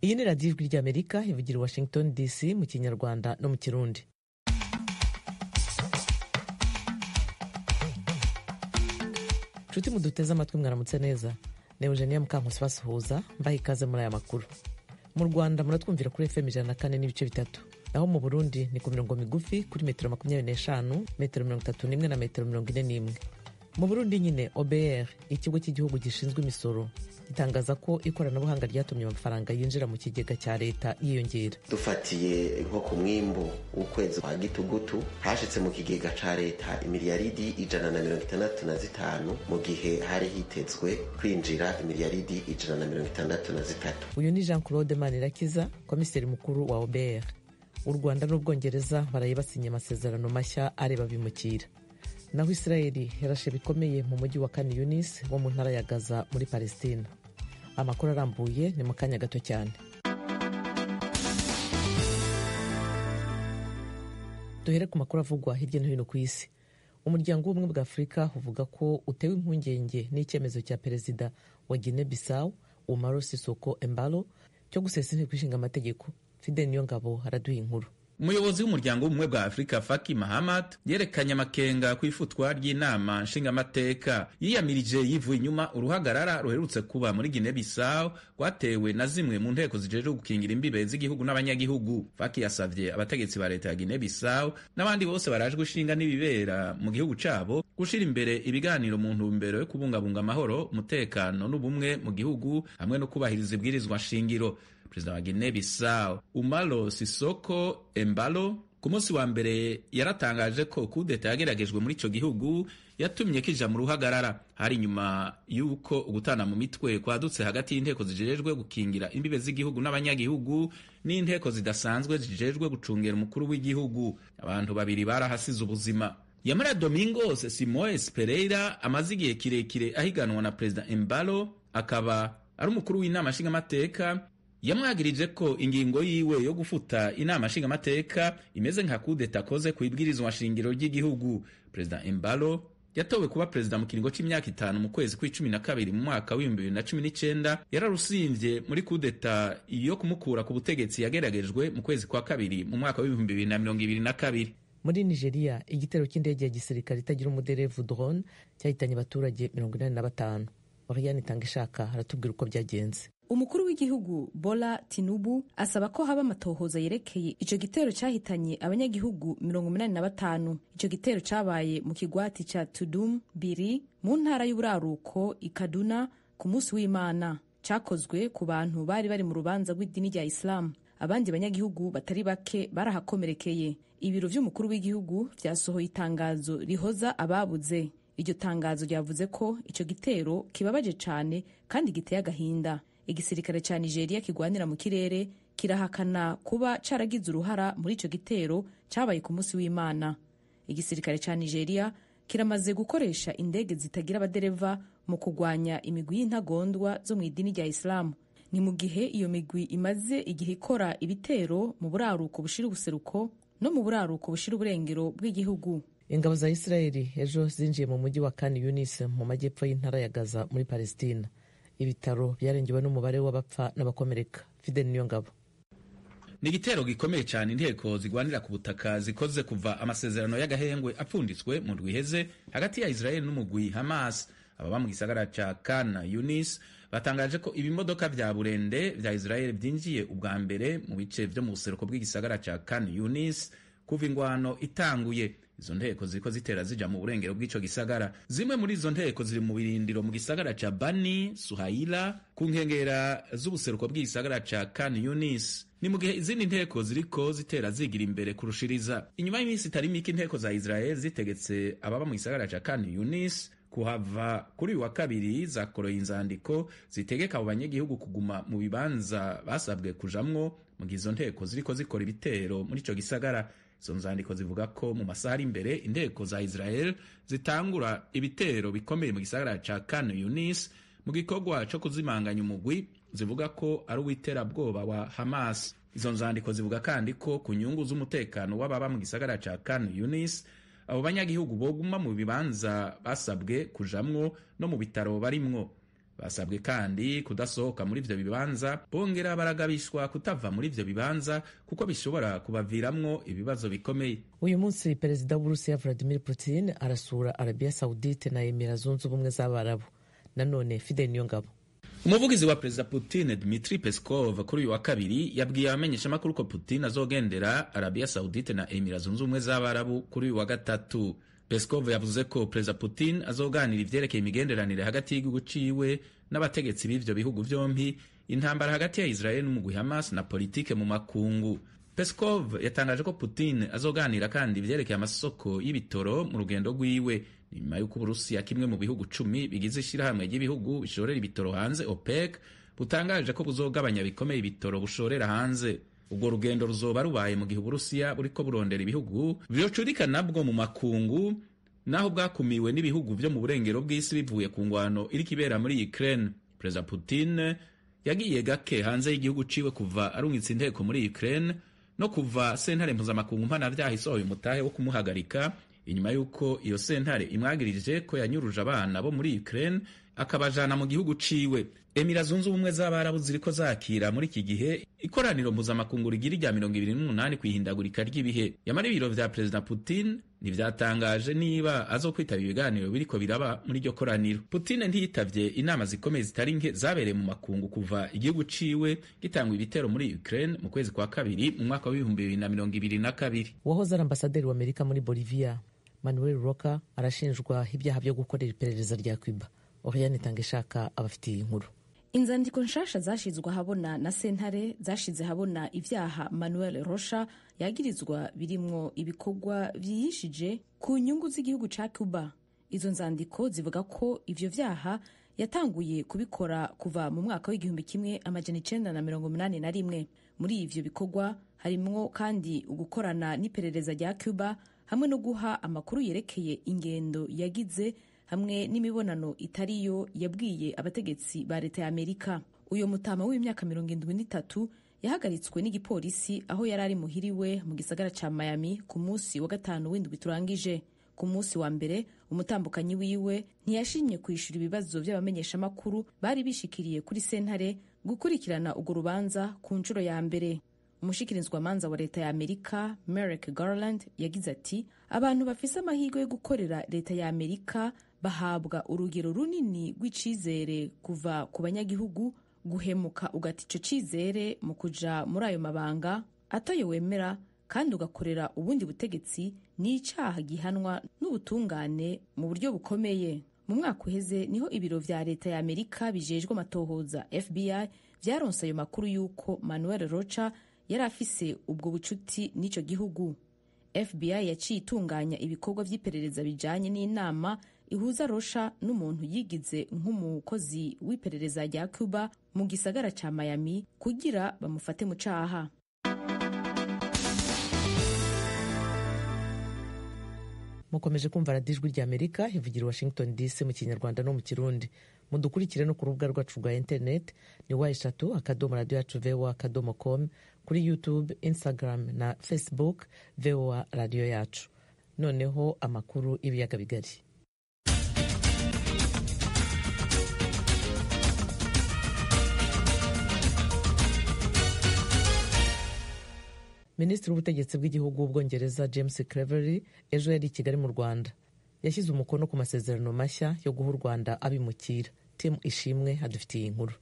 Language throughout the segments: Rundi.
Iyi ni radiyo Ijwi ry'Amerika ivugira i Washington DC mu Kinyarwanda no mu Kirundi. Nshuti muduteze amatwi, mwaramutse neza. Ni Eugenia Mukankusi basuhuza, mbaha ikaze muri aya makuru. Mu Rwanda muratwumvira kuri FM 104.3, naho mu Burundi ni ku mirongo migufi kuri metero 25, metero 31 na metero 41. Mu Burundi nyine, OBR, ikigo cy'igihugu gishinzwe imisoro, gitangaza ko ikoranabuhanga ryatumye amafaranga yinjira mu kigega cya leta yiyongera. Dufatiye nko ku mwimbu w'ukwezi kwa gitugutu, hashitse mu kigega ca leta imiliyaridi 165, mu gihe hari hitezwe kwinjira imiliyaridi 163. Uyu ni Jean Claude Manirakiza, komiseri mukuru wa OBR. U Rwanda n'Ubwongereza baraye basinye amasezerano mashya areba abimukira. Naho Israeli yarashe bikomeye mu mujyi wa Khan Yunis wo mu ntara ya Gaza muri Palestina. Amakuru arambuye ni mu kanya gato cyane. Duhere ku makuru avugwa hirya no hino ku isi. Umuryango w'Ubumwe bwa Afurika uvuga ko utewe impungenge n'icyemezo cya perezida wa Guinea Bissau, Umaro Sissoco Embalo, cyo gusesa inteko ishinga amategeko. Fidel Niyongabo araduha inkuru. Umuyobozi w'Umuryango w'Ubumwe bwa Afurika, Faki Mahamat, yerekanye amakenga ku ifutwa ry'inama nshingamateka. Yiyamirije yivuye inyuma uruhagarara ruherutse kuba muri Guinea Bissau rwatewe na zimwe mu nteko zijejwe gukingira imbibe z'igihugu n'abanyagihugu. Faki yasavye abategetsi ba leta ya Guinea Bissau n'abandi bose barajwe ishinga n'ibibera mu gihugu cabo gushira imbere ibiganiro mu ntumbero yo kubungabunga amahoro, umutekano n'ubumwe mu gihugu hamwe no kubahiriza ibwirizwa nshingiro. Perezida wa Guinea Bissau, Umaro Sissoco Embalo, ku munsi wa mbere yaratangaje ko kudeta yageragejwe muri ico gihugu yatumye kija mu ruhagarara. Hari nyuma y'uko ugutana mu mitwe kwadutse hagati y'inteko zijejwe gukingira imbibe z'igihugu n'abanyagihugu n'inteko zidasanzwe zijejwe gucungera umukuru w'igihugu. Abantu babiri barahasize ubuzima. Yamara Domingos Simoes Pereira amaze igihe kirekire ahiganwa na Perezida Embalo, akaba ari umukuru w'inama nshingamateka, yamwagirije ko ingingo yiwe yo gufuta inama nshingamateka imeze nka kudeta akoze ku ibwirizwa shingiro ry'igihugu. Perezida Embalo yatowe kuba perezida mu kiringo c'imyaka 5 mu kwezi kw'12 mu mwaka w'2019. Yararusimvye muri kudeta yo kumukura ku butegetsi yageragejwe mu kwezi kwa kabiri mu mwaka w'2022. Muri Nigeria, igitero cy'indege ya gisirikare itagira umuderevu, drone, cyahitanye abaturage 85. Oriane Itangishaka aratubwira uko byagenze. Umukuru w'igihugu Bola Tinubu asaba ko haba amatohoza yerekeye ico gitero cyahitanye abanyagihugu 85. Ico gitero cabaye mu kigwati ca Tudum Biri mu ntara y'uburaruko i Kaduna ku munsi w'Imana. Cakozwe ku bantu bari bari mu rubanza rw'idini rya Islam. Abandi banyagihugu batari bake barahakomerekeye. Ibiro vy'umukuru w'igihugu vyasohoye itangazo rihoza ababuze. Iryo tangazo ryavuze ko ico gitero kibabaje cane kandi giteye agahinda. Igisirikare ca Nigeria kigwanira mu kirere kirahakana kuba caragize uruhara muri ico gitero cabaye ku munsi w'Imana. Igisirikare ca Nigeria kiramaze gukoresha indege zitagira abadereva mu kugwanya imigwi y'intagondwa zo mu idini rya Islam. Ni mu gihe iyo migwi imaze igihe ikora ibitero mu buraruko bushira ubuseruko no mu buraruko bushira uburengero bw'igihugu. Ingabo za Israeli ejo zinjiye mu mujyi wa Khan Yunis mu majyepfo y'intara ya Gaza muri Palestina. Ibitaro byarengewe n'umubare w'abapfa n'abakomereka. Fidel Niyongabo. Ni igitero gikomeye cyane inteko zigwanira ku butaka zikoze kuva amasezerano y'agahengwe apfunditswe mu ndwi iheze hagati ya Israel n'umugwi Hamas. Ababa mu gisagara ca Khan Yunis batangaje ko ibimodoka vya burende vya Israel vyinjiye ubwa mbere mu bice vyo mu buseruko bw'igisagara ca Khan Yunis kuva ingwano itanguye. Izo nteko ziriko zitera zija mu burengero bw'ico gisagara. Zimwe muri izo nteko ziri mu birindiro mu gisagara ca Bani Suhaila ku nkengera z'ubuseruko bw'igisagara ca Khan Yunis. Ni mu gihe izindi nteko ziriko zitera zigira imbere kurushiriza. Inyuma y'iminsi itari mike inteko za Israel zitegetse ababa mu gisagara ca Khan Yunis kuhava, kuri uyu wa kabiri zakoroye inzandiko zitegeka abo banyagihugu kuguma mu bibanza basabwe kujamwo mu gihe izo nteko ziriko zikora ibitero muri ico gisagara. Izo nzandiko zivuga ko mu masaha ari imbere inteko za Israel zitangura ibitero bikomeye mu gisagara ca Khan Yunis mu gikorwa co kuzimanganya umugwi zivuga ko ari uw'iterabwoba wa Hamas. Izo nzandiko zivuga kandi ko ku nyungu z'umutekano w'ababa mu gisagara ca Khan Yunis, abo banyagihugu boguma mu bibanza basabwe kujamwo no mu bitaro barimwo. Basabwe kandi kudasohoka muri ivyo bibanza, bongera baragabishwa kutava muri ivyo bibanza kuko bishobora kubaviramwo ibibazo bikomeye. Uyu munsi Perezida w'Uburusiya Vladimir Putin arasura Arabia Saudite na Emira Zunze Ubumwe z'Abarabu. Nanone Fidel Niyongabo. Umuvugizi wa Perezida Putin, Dmitry Peskov, kuri uyu wa kabiri yabwiye abamenyeshamakuru ko Putin azogendera Arabia Saudite na Emira Zunze Ubumwe z'Abarabu kuri uyu wa gatatu. Peskov yavuze ko Perezida Putin azoganira ivyerekeye imigenderanire hagati y'igihugu ciwe n'abategetsi b'ivyo bihugu vyompi, intambara hagati ya Israel n'umugwi Hamas na politike mu makungu. Peskov yatangaje ko Putin azoganira kandi ivyerekeye amasoko y'ibitoro mu rugendo rwiwe, nyuma y'uko Uburusiya, kimwe mu bihugu 10 bigize ishirahamwe ry'ibihugu bishorera ibitoro hanze OPEC, butangaje ko buzogabanya bikomeye ibitoro bushorera hanze. Ubwo rugendo ruzoba rubaye mu gihe Uburusiya buriko burondera ibihugu vyocurika nabwo mu makungu, naho bwakumiwe n'ibihugu vyo mu burengero bw'isi bivuye ku ngwano iriko ibera muri Ukraine. Perezida Putin yagiye gake hanze y'igihugu ciwe kuva arungitse inteko muri Ukraine no kuva sentare mpuzamakungu mpanavyaha isohoye umutahe wo kumuhagarika, inyuma y'uko iyo sentare imwagirije ko yanyuruje abana bo muri Ukraine akabajana mu gihugu ciwe. Emira Zunze Ubumwe z'Abarabu ziriko zakira muri iki gihe ikoraniro mpuzamakungu rigira irya 28 kwihindagurika ry'ibihe. Yamara ibiro vya Perezida Putin ntivyatangaje niba azokwitaba ibiganiro biriko biraba muri iryo koraniro. Putin ntiyitavye inama zikomeye zitari nke zabereye mu makungu kuva igihugu ciwe gitangwa ibitero muri Ukraine mu kwezi kwa kabiri mu mwaka wa 2022. Uwahoze ari ambasaderi wa Amerika muri Bolivia, Manuel Roca, arashinjwa ibyaha byo gukorera iperereza rya Cuba. Oriane Itangishaka abafitiye inkuru. Inzandiko nshasha zashizwe ahabona na sentare zashize ahabona ivyaha Manuel Rocha yagirizwa, birimwo ibikorwa vyihishije ku nyungu z'igihugu ca Cuba. Izo nzandiko zivuga ko ivyo vyaha yatanguye kubikora kuva mu mwaka w'1981. Muri ivyo bikorwa harimwo kandi ugukorana n'iperereza rya Cuba hamwe no guha amakuru yerekeye ingendo yagize hamwe n'imibonano itariyo yabwiye abategetsi ba leta ya Amerika. Uyo mutama w'imyaka 73 yahagaritswe n'igipolisi aho yari ari muhiriwe mu gisagara ca Miami ku munsi wa gatanu w'indwi turangije. Ku munsi wa mbere, umutambukanyi wiwe ntiyashimye kwishura ibibazo by'abamenyeshamakuru bari bishikiriye kuri sentare gukurikirana urwo rubanza ku nshuro ya mbere. Umushikirizwamanza wa leta ya Amerika Merrick Garland yagize ati: "Abantu bafise amahirwe yo gukorera leta ya Amerika bahabwa urugero runini rw'icizere kuva ku banyagihugu. Guhemuka ugata ico cizere mu kuja muri ayo mabanga atayo wemera kandi ugakorera ubundi butegetsi ni icaha gihanwa n'ubutungane mu buryo bukomeye." Mu mwaka uheze niho ibiro vya leta ya Amerika bijejwe amatohoza FBI vyaronse ayo makuru y'uko Manuel Rocha yari afise ubwo bucuti n'ico gihugu. FBI yaciye itunganya ibikorwa vy'iperereza bijanye n'inama ihuza Rocha n'umuntu yigize nk'umukozi w'iperereza rya Cuba mu gisagara ca Miami kugira bamufate mu caha. Mukomeje kumva radiyo Ijwi rya Amerika ivugira Washington DC mu Kinyarwanda no mu Kirundi. Mudukurikire no ku rubuga rwacu rwa interineti ni www.radioyacu.voa.com, kuri YouTube, Instagram na Facebook VOA Radiyo Yacu. Noneho amakuru y'ibiyaga bigari. Minisitiri w'Ubutegetsi bw'Igihugu w'Ubwongereza James Cleverly ejo yari i Kigali mu Rwanda. Yashyize umukono ku masezerano mashya yo guha u Rwanda abimukira. Tim Ishimwe adufitiye inkuru.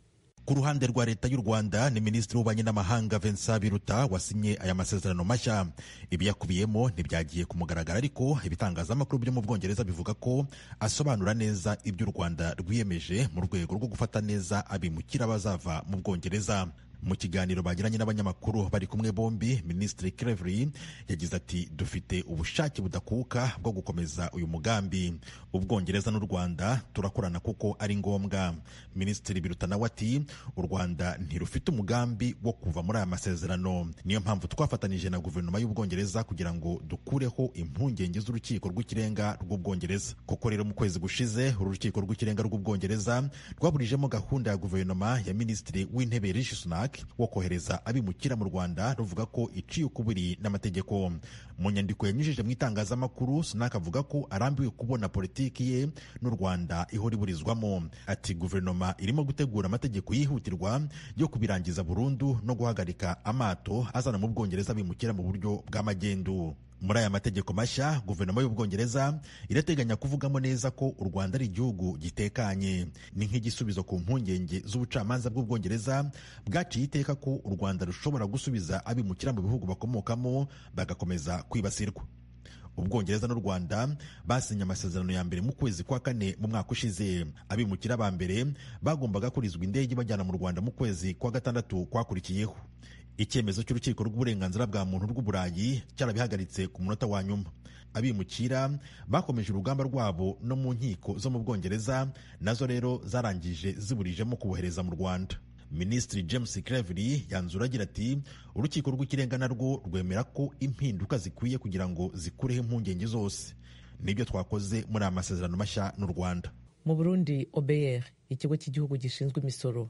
Ku ruhande rwa leta y'u Rwanda ni Minisitiri w'Ububanyi n'Amahanga Vincent Biruta wasinye aya masezerano mashya. Ibiyakubiyemo ntibyagiye ku mugaragaro, ariko ibitangazamakuru byo mu Bwongereza bivuga ko asobanura neza ibyo u Rwanda rwiyemeje mu rwego rwo gufata neza abimukira bazava mu Bwongereza. Mu kiganiro bagiranye n'abanyamakuru bari kumwe bombi, Minisitiri Cleverly yagize ati: "Dufite ubushake budakuka bwo gukomeza uyu mugambi. Ubwongereza n'u Rwanda turakorana kuko ari ngombwa." Minisitiri Biruta nawe ati: "U Rwanda ntirufite umugambi wo kuva muri aya masezerano. Niyo mpamvu twafatanije na guverinoma y'Ubwongereza kugira ngo dukureho impungenge z'urukiko rw'ikirenga rw'Ubwongereza." Koko rero, mu kwezi gushize uru rukiko rw'ikirenga rw'Ubwongereza rwaburijemo gahunda ya guverinoma ya Minisitiri w'Intebe Rishi Sunak Sunak wo kohereza abimukira mu Rwanda ruvuga ko iciye ukubiri n'amategeko. Mu nyandiko yanyujije mu itangazamakuru, Sunak avuga ko arambiwe kubona politiki ye n'u Rwanda ihora iburizwamo. Ati guverinoma irimo gutegura amategeko yihutirwa yo kubirangiza burundu no guhagarika amato azana mu Bwongereza abimukira mu buryo bw'amagendu. Muri aya mategeko mashya, guverinoma y'Ubwongereza irateganya kuvugamo neza ko u Rwanda ari igihugu gitekanye. Ni nk'igisubizo ku mpungenge z'ubucamanza bw'Ubwongereza bwaciye iteka ko u Rwanda rushobora gusubiza abimukira mu bihugu bakomokamo bagakomeza kwibasirwa. Ubwongereza n'u Rwanda basinye amasezerano ya mbere mu kwezi kwa kane mu mwaka ushize. Abimukira ba mbere bagombaga kurizwa indege bajyana mu Rwanda mu kwezi kwa gatandatu kwakurikiyeho. Icyemezo cy'urukiko rw'uburenganzira bwa muntu rw'Uburayi cyarabihagaritse ku munota wa nyuma. Abimukira bakomeje urugamba rwabo no mu nkiko zo mu Bwongereza, nazo rero zarangije ziburijemo kubohereza mu Rwanda. Minisitiri James Cleverly yanzura agira ati urukiko rw'ikirenga narwo rwemera ko impinduka zikwiye kugira ngo zikureho impungenge zose. Nibyo twakoze muri aya masezerano mashya n'u Rwanda. Mu Burundi, OBR, ikigo cy'igihugu gishinzwe imisoro,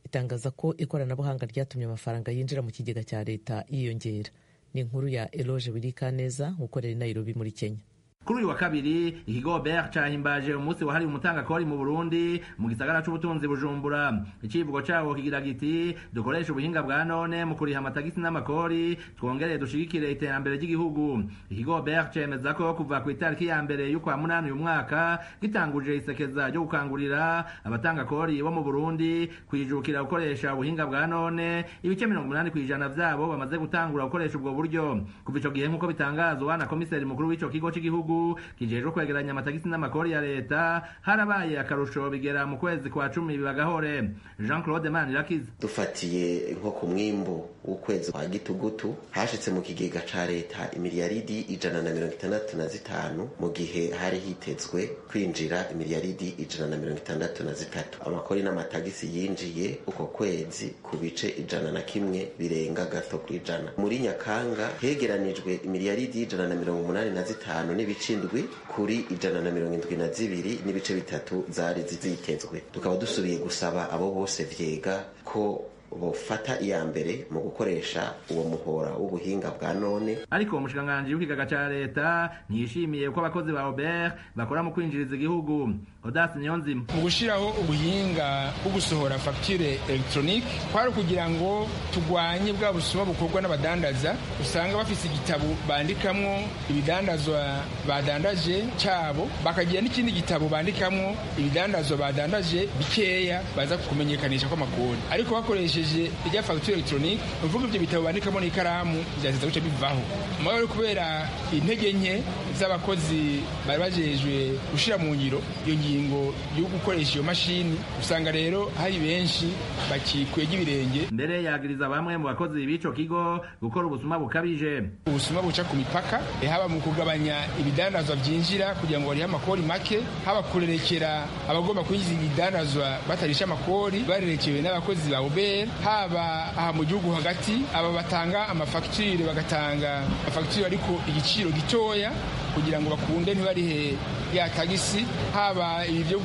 itangaza ko ikoranabuhanga ryatumye amafaranga yinjira mu kigega cya leta yiyongera. Ni inkuru ya Eloge Wirikaneza ukorera i Nairobi muri Kenya. Kuri uyu wa kabiri ikigo OBR cahimbaje umunsi wahariwe umutangakori mu Burundi mu gisagara c'ubutunzi Bujumbura. Icivugo cawo kigira giti dukoresha ubuhinga bwa none mu kuriha amatagisi n'amakori twongereye dushigikire iterambere ry'igihugu. Ikigo OBR cemeza ko kuva ku itariki ya mbere y'ukwa munani uyu mwaka gitanguje isekeza ryo gukangurira abatangakori bo mu Burundi kwijukira gukoresha ubuhinga bwa none. Ibice 80% vyabo bamaze gutangura gukoresha ubwo buryo. Kuva ico gihe nk'uko bitangazwa na komiseri mukuru w'ico kigo c'igihugu kijejwe kwegeranya amatagisi n'amakori ya leta, harabaye akarusho bigera mu kwezi kwa 10 bibagahore. Jean Claude Manirakiza: dufatiye nko ku mwimbu w'ukwezi kwa gitugutu hashitse mu kigega ca leta imiliyaridi 165 mu gihe hari hitezwe kwinjira imiliyaridi 163. Amakori n'amatagisi yinjiye uko kwezi ku bice 101 birenga gato kw'ijana. Muri Nyakanga hegeranijwe imiliyaridi 185 n'ibice 7 kuri 172 n'ibice 3 zari zitezwe. Tukaba dusubiye gusaba abo bose vyega ko bofata iya mbere mu gukoresha uwo muhora w'ubuhinga bwa none. Ariko umushikiranganji w'ikigaga ca leta ntiyishimiye ko abakozi ba OBR bakora mu kwinjiriza igihugu. Odas Niyonzima: mu gushiraho ubuhinga bwo gusohora facture electronique kwari kugira ngo tugwanye bwa busuma bukorwa n'abadandaza usanga bafise igitabo bandikamwo ibidandazwa badandaje cyabo, bakagira n'ikindi gitabo bandikamwo ibidandazwa badandaje bikeya baza kumenyekanisha kw'amakori. Ariko bakoresheje irya facture electronique, uvuga ibyo bitabo bandikamo n'ikaramu byahita guca bivaho. Mugabo kubera intege nke z'abakozi bari bajejwe gushira mu ngiro iyo ngingo yo gukoresha iyo mashini, usanga rero hari benshi bakikwega ibirenge. Mbere yagiriza bamwe mu bakozi b'ico kigo gukora ubusuma bukabije. Ubusuma buca ku mipaka, haba mu kugabanya ibidandazwa vyinjira kugira ngo barihe amakori make, haba kurerekera abagomba kwinjiza ibidandazwa batarisha amakori barerekewe n'abakozi ba OBR, haba aha mu gihugu hagati aba batanga amafagitire bagatanga amafagitire ariko igiciro gitoya kugira ngo bakunde ntibarihe ya tagisi, haba ibi byo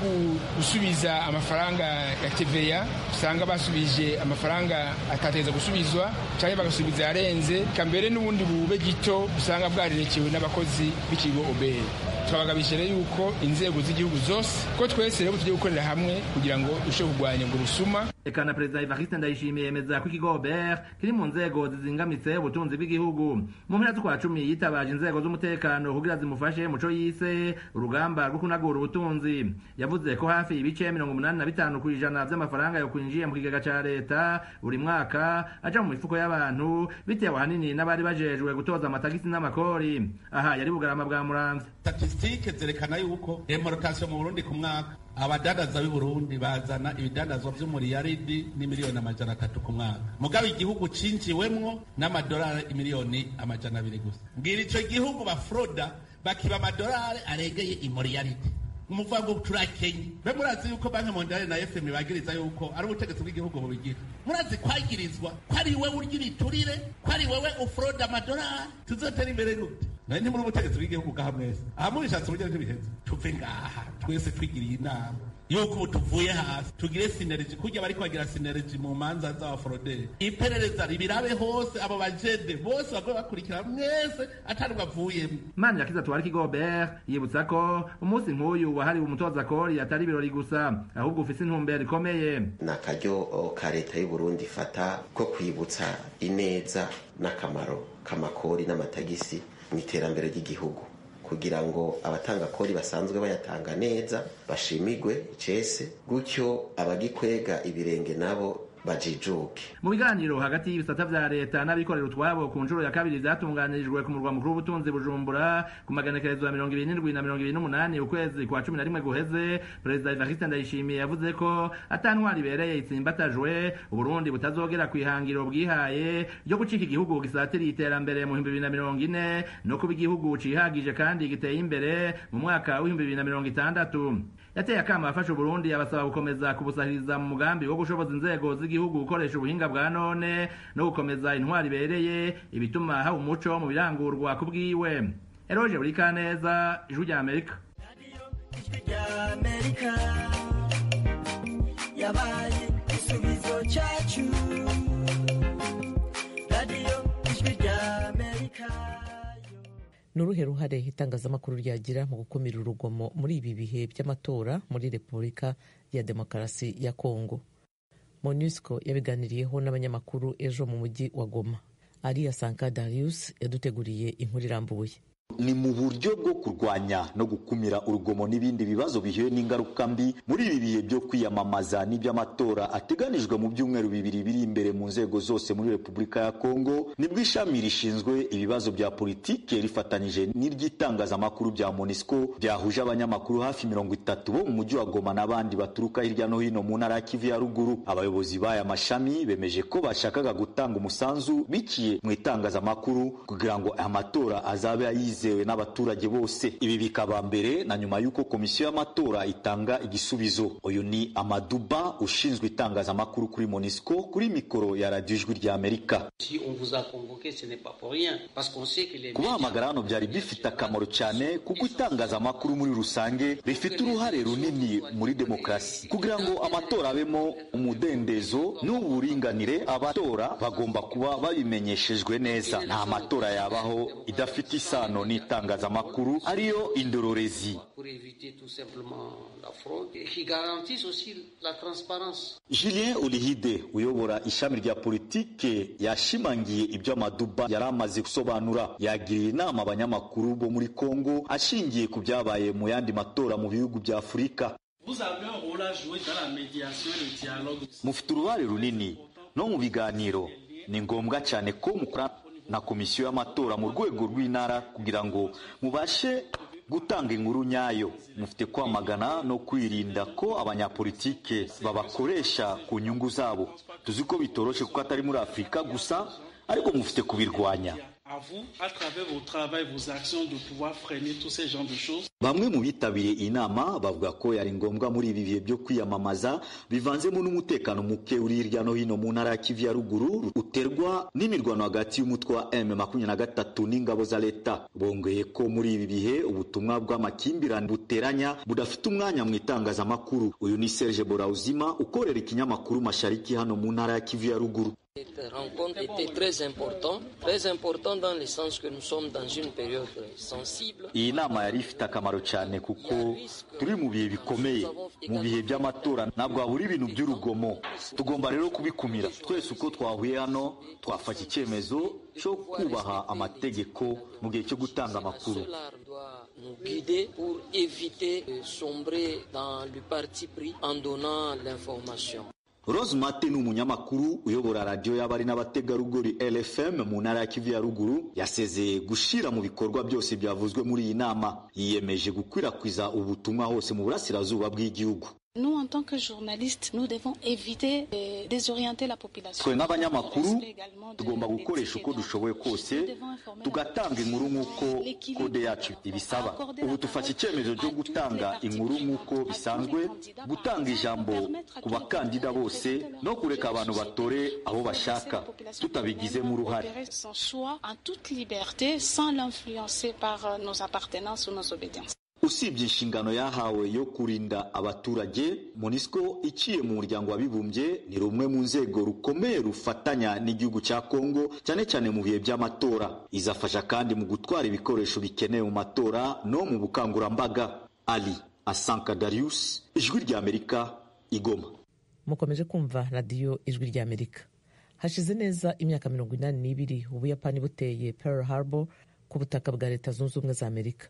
gusubiza amafaranga ya TVA usanga basubije amafaranga atateza gusubizwa cyangwa bagasubiza yarenze, kambere n'ubundi bube gito usanga bwarerekewe n'abakozi b'ikigo OBR. Twabagabije rero yuko inzego z'igihugu zose ko twese rero tugiye gukorera hamwe kugira ngo dushobore kurwanya ubwo busuma. Eka na Perezida Evariste Ndayishimiye yemeza ko ikigo OBR kiri mu nzego zizingamitse ubutunzi bw'igihugu. Mu mpera z'ukwa 10 yitabaje inzego z'umutekano kugira zimufashe muco yise urugamba rwo kunagura ubutunzi. Yavuze ko hafi ibice 85% by'amafaranga yo kwinjiye mu kigega ca leta buri mwaka aja mu mifuko y'abantu, bitewe ahanini n'abari bajejwe gutoza amatagisi n'amakori. Aha yari Bugarama bwa Muramvya. Statistike zerekana yuko importation mu Burundi ku mwaka abadandaza b'i Burundi bazana ibidandazwa vy'umuriyaridi n'imiliyoni 300 ku mwaka, mugabo igihugu cinjiwemwo n'amadolari imiliyoni 200 gusa. Mbwira ico gihugu bafroda bakiba amadolari arengeye imuriyaridi, umuvuga ngo turakenye. Be murazi yuko Banki Mondiale na FMI bagiriza yuko ari ubutegetsi bw'igihugu bubigira. Murazi kwagirizwa ko ari wewe urya ibiturire, ko ari wewe ufroda amadolari. Tuzotera imbere gute? Nari nti muri ubutegetsi bw'igihugu ngaha mwese aha mubishatse uburyo ntibiheze, tuve ngaha twese twigiriye inama yuko ubu tuvuye hasi tugire synergy, kurya bariko bagira synergy mu manza z'abaforoderi, iperereza ribirabe hose, abo bajede bose bagoye bakurikira mwese atari bavuyemo. Manirakiza Tuwariki Gobert yibutsa ko umunsi nk'uyu wahariwe umutoza kori atari ibirori gusa, ahubwo ufise intumbero ikomeye. Ni akaryo ka leta y'u Burundi ifata ko kwibutsa ineza n'akamaro k'amakori n'amatagisi mu iterambere ry'igihugu, kugira ngo abatanga kori basanzwe bayatanga neza bashimigwe icese, gutyo abagikwega ibirenge nabo bajijuke. Mu biganiro hagati y'ibisata vya leta n'abikorera utwabo ku nshuro ya kabiri vyatunganirijwe ku murwa mukuru w'ubutunzi Bujumbura ku maganekerezo ya 27 na 28 ukwezi kwa 11 guheze, Perezida Evariste Ndayishimiye yavuze ko ata ntwari ibereye itsimbatajwe Uburundi butazogera kwihangiro bwihaye ryo gucika igihugu gisatiriye iterambere mu 2040 no kuba igihugu cihagije kandi giteye imbere mu mwaka wa 2060. Yateye akamo abafasha Uburundi abasaba gukomeza kubusahiriza mu mugambi wo gushoboza inzego z'igihugu gukoresha ubuhinga bwa none no gukomeza intwari ibereye ibituma haba umuco mu birangurwa ku bwiwe. Eroje Burikaneza, Ijwi rya Amerika. Ijwi rya Amerika yabaye igisubizo cyacu. Radio Ijwi rya Amerika. Ni uruhe ruhare itangazamakuru ryagira mu gukumira urugomo muri ibi bihe by'amatora muri Repubulika ya Demokarasi ya Kongo? MONUSCO yabiganiriyeho n'abanyamakuru ejo mu mujyi wa Goma. Ariya Sanka Darius yaduteguriye inkuru irambuye. Ni mu buryo bwo kurwanya no gukumira urugomo n'ibindi bibazo bihuye n'ingaruka mbi muri ibi bihe byo kwiyamamaza n'iby'amatora ateganijwe mu byumweru bibiri biri imbere mu nzego zose muri Repubulika ya Kongo, nibwo ishami rishinzwe ibibazo bya politike rifatanyije n'iry'itangazamakuru bya MONUSCO byahuje abanyamakuru hafi 30 bo mu mujyi wa Goma n'abandi baturuka hirya no hino mu ntara ya Kivu ya ruguru. Abayobozi b'aya mashami bemeje ko bashakaga gutanga umusanzu biciye mu itangazamakuru kugira ngo amatora azabe ayizewe n'abaturage bose. Ibi bikaba mbere na nyuma y'uko komisiyo y'amatora itanga igisubizo. Uyu ni Amaduba ushinzwe itangazamakuru kuri MONUSCO kuri mikoro ya Radio Ijwi rya Amerika. Kubahamagara hano byari bifite akamaro cyane kuko itangazamakuru muri rusange rifite uruhare runini muri demokarasi. Kugira ngo amatora abemo umudendezo n'uburinganire, abatora bagomba kuba babimenyeshejwe neza. Nta matora yabaho idafite isano n'itangazamakuru ariyo indorerezi. Julien Olihide uyobora ishami rya politike yashimangiye ibyo Amaduba yari amaze gusobanura. Yagiriye inama abanyamakuru bo muri Kongo ashingiye ku byabaye mu yandi matora mu bihugu bya Afurika. Mufite uruhare runini no mu biganiro, ni ngombwa cyane ko mukora na komisiyo y'amatora mu rwego rw'intara kugira ngo mubashe gutanga inkuru nyayo. Mufite kwamagana no kwirinda ko abanyapolitike babakoresha ku nyungu zabo. Tuzi ko bitoroshe kuko atari muri Afurika gusa, ariko mufite kubirwanya. Bamwe mu bitabiriye inama bavuga ko yari ngombwa muri ibi bihe byo kwiyamamaza bivanzemo n'umutekano muke uri hirya no hino mu ntara ya Kivu ya ruguru uterwa n'imirwano hagati y'umutwe wa M23 n'ingabo za leta. Bongeye ko muri ibi bihe ubutumwa bw'amakimbirane buteranya budafite umwanya mu itangazamakuru. Uyu ni Serge Borauzima ukorera ikinyamakuru Mashariki hano mu ntara ya Kivu ya ruguru. Cette rencontre était très important dans le sens que nous sommes dans une période sensible. Iyi nama yari ifite akamaro cyane kuko turi mu bihe bikomeye, mu bihe by'amatora ntabwo habura ibintu by'urugomo. Tugomba rero kubikumira. Twese uko twahuye hano twafata icyemezo cyo kubaha amategeko mu gihe cyo gutanga amakuru. Nous guider pour éviter de sombrer dans le parti pris en donnant l'information. Rose Mate ni umunyamakuru uyobora radiyo y'abari n'abategarugori LFM mu ntara ya Kivu ya ruguru. Yasezeye gushira mu bikorwa byose byavuzwe muri iyi nama. Yiyemeje gukwirakwiza ubutumwa hose mu burasirazuba bw'igihugu. Nous, en tant que journalistes, nous devons éviter de désorienter la population. Twe nk'abanyamakuru tugomba gukoresha uko dushoboye kose tugatanga inkuru nk'uko kode yacu ibisaba. Ubu dufashe icyemezo cyo gutanga inkuru nk'uko bisanzwe, gutanga ijambo ku bakandida bose no kureka abantu batore aho bashaka tutabigizemo uruhare. Son choix en toute liberté sans l'influencer par nos appartenances ou nos obédiences. Usibye inshingano yahawe yo kurinda abaturage, MONUSCO iciye mu muryango w'abibumbye ni rumwe mu nzego rukomeye rufatanya n'igihugu cya Kongo, cyane cyane mu bihe by'amatora. Izafasha kandi mu gutwara ibikoresho bikenewe mu matora no mu bukangurambaga. Ali Asanka Darius, Ijwi ry'Amerika, Igoma. Mukomeje kumva radiyo Ijwi ry'Amerika. Hashize neza imyaka 82 Ubuyapani buteye Pearl Harbor ku butaka bwa Leta Zunze Ubumwe za Amerika.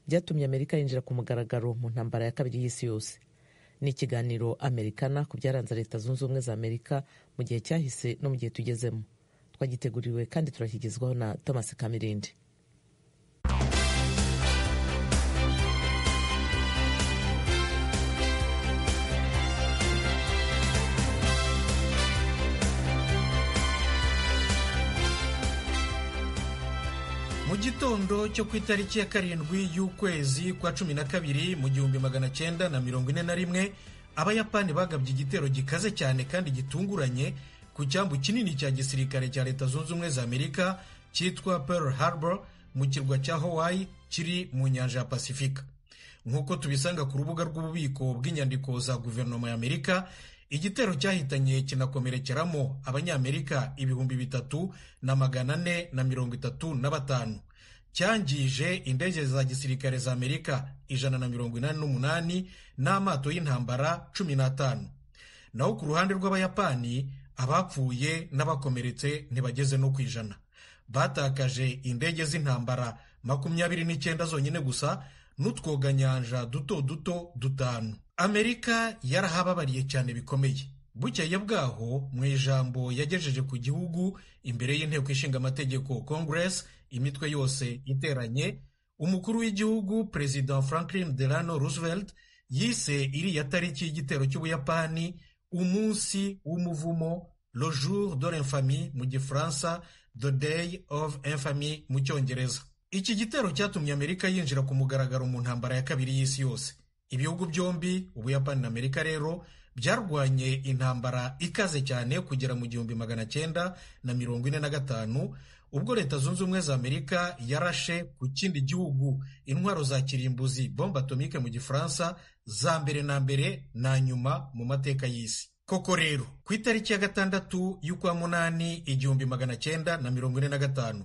Byatumye Amerika yinjira ku mugaragaro mu ntambara ya kabiri y'isi yose. Ni ikiganiro Amerikana ku byaranze Leta Zunze Ubumwe za Amerika mu gihe cyahise no mu gihe tugezemo. Twagiteguriwe kandi turakigezwaho na Thomas Kamirindi. Mu gitondo cyo ku itariki ya 7 y'ukwezi kwa 12 mu 1941, Abayapani bagabye igitero gikaze cyane kandi gitunguranye ku cyambu kinini cya gisirikare cya Leta Zunze Ubumwe za Amerika cyitwa Pearl Harbor mu kirwa cya Hawaii kiri mu nyanja ya Pasifika. Nk'uko tubisanga ku rubuga rw'ububiko bw'inyandiko za guverinoma ya Amerika, igitero cyahitanye kinakomerekeramo Abanyamerika 3435. Cyangije indege za gisirikare za Amerika 188 n'amato y'intambara 15. Naho ku ruhande rw'Abayapani, abapfuye n'abakomeretse ntibageze no ku 100. Batakaje indege z'intambara 29 zonyine gusa n'utwoganyanja duto duto 5. Amerika yarahababariye cyane bikomeye. Bukeye bwaho, mu ijambo yagejeje ku gihugu imbere y'inteko ishinga amategeko Congress, imitwe yose iteranye, umukuru w'igihugu President Franklin Delano Roosevelt yise iriya tariki y'igitero cy'Ubuyapani umunsi w'umuvumo, le jour de l'infamie mu Gifaransa, the day of infamy mu Cyongereza. Iki gitero cyatumye Amerika yinjira ku mugaragaro mu ntambara ya kabiri y'isi yose. Ibihugu byombi, Ubuyapani na Amerika rero, byarwanye intambara ikaze cyane kugera mu 1945, ubwo Leta Zunze Ubumwe za Amerika yarashe ku kindi gihugu intwaro za kirimbuzi, bombe atomike mu Gifaransa, za mbere na mbere na nyuma mu mateka y'isi. Koko rero, ku itariki ya 6 y'ukwa 8 1945,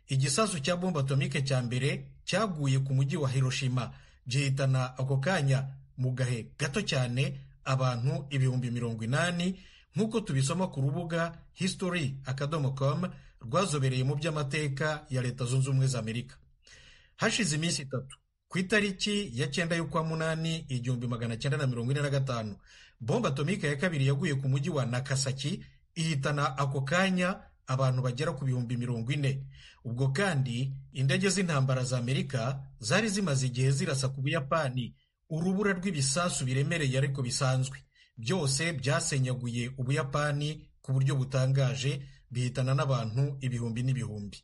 igisasu cya bombe atomike cya mbere cyaguye ku mujyi wa Hiroshima, gihitana ako kanya mu gahe gato cyane abantu 80,000, nk'uko tubisoma ku rubuga history.com rwazobereye mu by'amateka ya Leta Zunze Ubumwe za Amerika. Hashize iminsi 3, ku itariki ya 9 y'ukwa 8 1945, bombe atomike ya kabiri yaguye ku mujyi wa Nagasaki, ihitana ako kanya abantu bagera ku 40,000. Ubwo kandi indege z'intambara za Amerika zari zimaze igihe zirasa ku Buyapani urubura rw'ibisasu biremereye ariko bisanzwe. Byose byasenyaguye Ubuyapani ku buryo butangaje, bihitana n'abantu ibihumbi n'ibihumbi.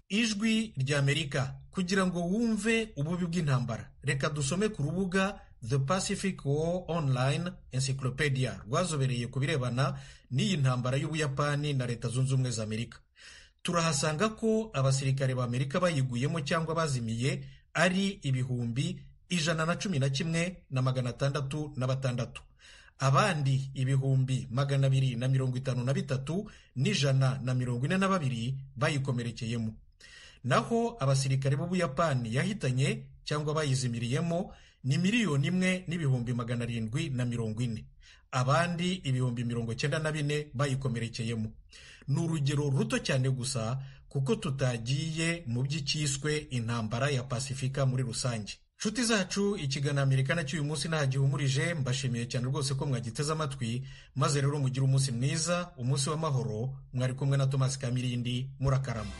Ijwi ry'Amerika. Kugira ngo wumve ububi bw'intambara, reka dusome ku rubuga The Pacific War Online Encyclopedia rwazobereye ku birebana n'iyi ntambara y'Ubuyapani na Leta Zunze Ubumwe za Amerika. Turahasanga ko abasirikare ba Amerika bayiguyemo cyangwa bazimiye ari 111,606, abandi 253,142 bayikomerekeyemo. Naho abasirikare b'Ubuyapani yahitanye cyangwa bayizimiriyemo ni 1,740,000, abandi 94,000 bayikomerekeyemo. Ni urugero ruto cyane gusa kuko tutagiye mu by'icyiswe intambara ya Pasifika muri rusange. Nshuti zacu, ikiganiro Amerikana cy'uyu munsi nta gihumurije, mbashimiye cyane rwose ko mwagiteze amatwi, maze rero mugire umunsi mwiza, umunsi w'amahoro. Mwari kumwe na Thomas Kamirindi, murakarama.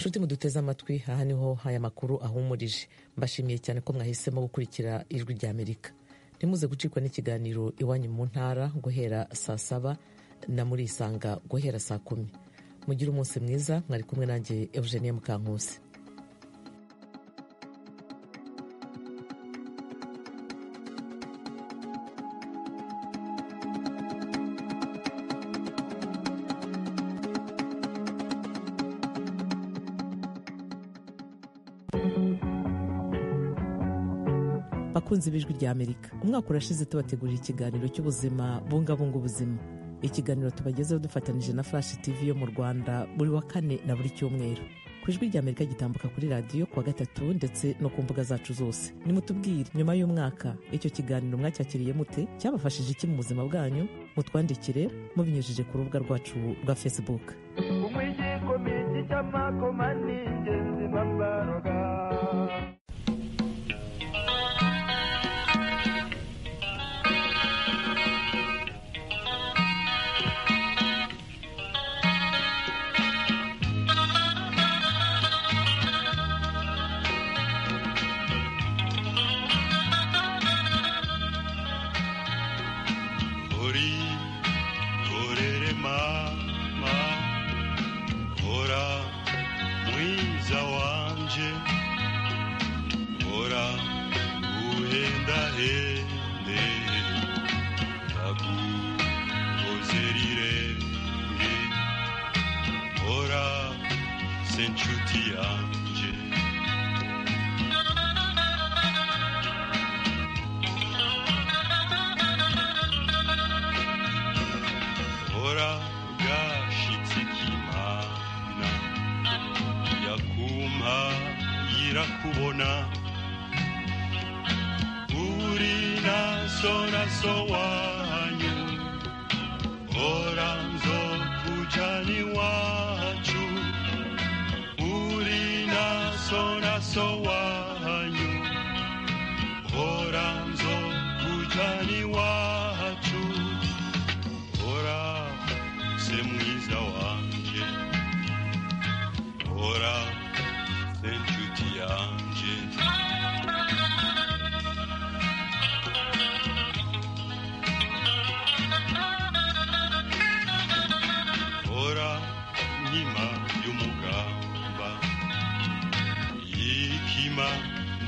Nshuti muduteze amatwi, aha niho aya makuru ahumurije. Mbashimiye cyane ko mwahisemo gukurikira Ijwi rya Amerika. Ntimuze gucikwa n'ikiganiro Iwanyu mu Ntara guhera saa 7 na muri Isanga guhera saa 10. Mugire umunsi mwiza, mwari kumwe nanjye Eugenie Mukankusi. Bakunzi b'Ijwi rya Amerika, umwaka urashize tubategurira ikiganiro cy'ubuzima bungabunga ubuzima. Ikiganiro tubagezeho dufatanije na Flash TV yo mu Rwanda buri wa kane na buri cyumweru. Ku Ijwi rya Amerika gitambuka kuri radiyo kuwa gatatu ndetse no ku mbuga zacu zose. Nimutubwire nyuma y'umwaka icyo kiganiro mwacyakiriye mute, cyabafashije iki mu buzima bwanyu? Mutwandikire mubinyujije ku rubuga rwacu rwa Facebook.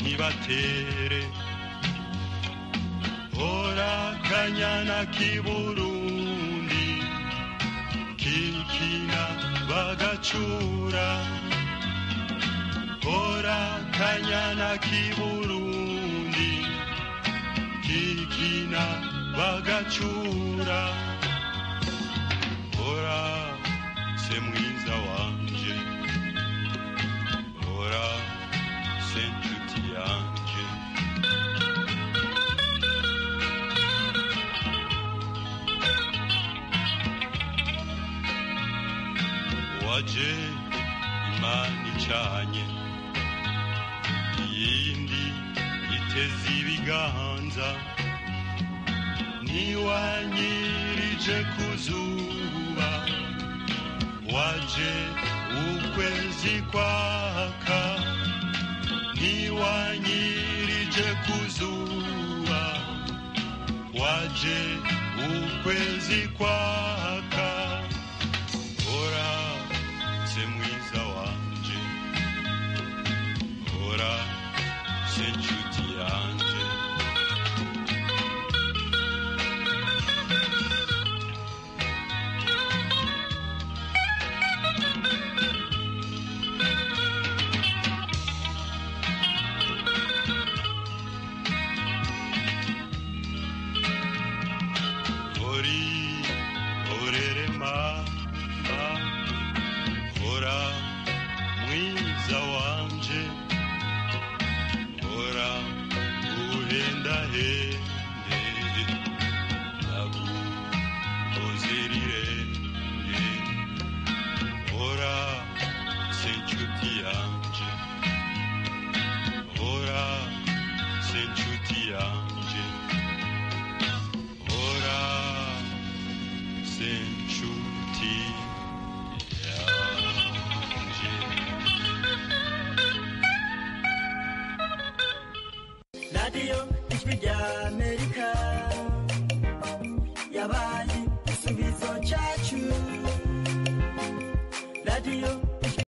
Ntibatere ora kanyana k'iBurundi kikina bagacura, ora kanyana k'iBurundi kikina bagacura, ora se mwiza wanje, ora se nshuti yanje. Waje Imana icanye iyindi iteze ibiganza, niwanyirije kuzuba, waje ukwezi kwaka, niwanyirije kuzuba, waje ukwezi kwaka, ora se mwiza wanje, ora se nshuti yanje. Senchuti yanje. Ijwi rya Amerika.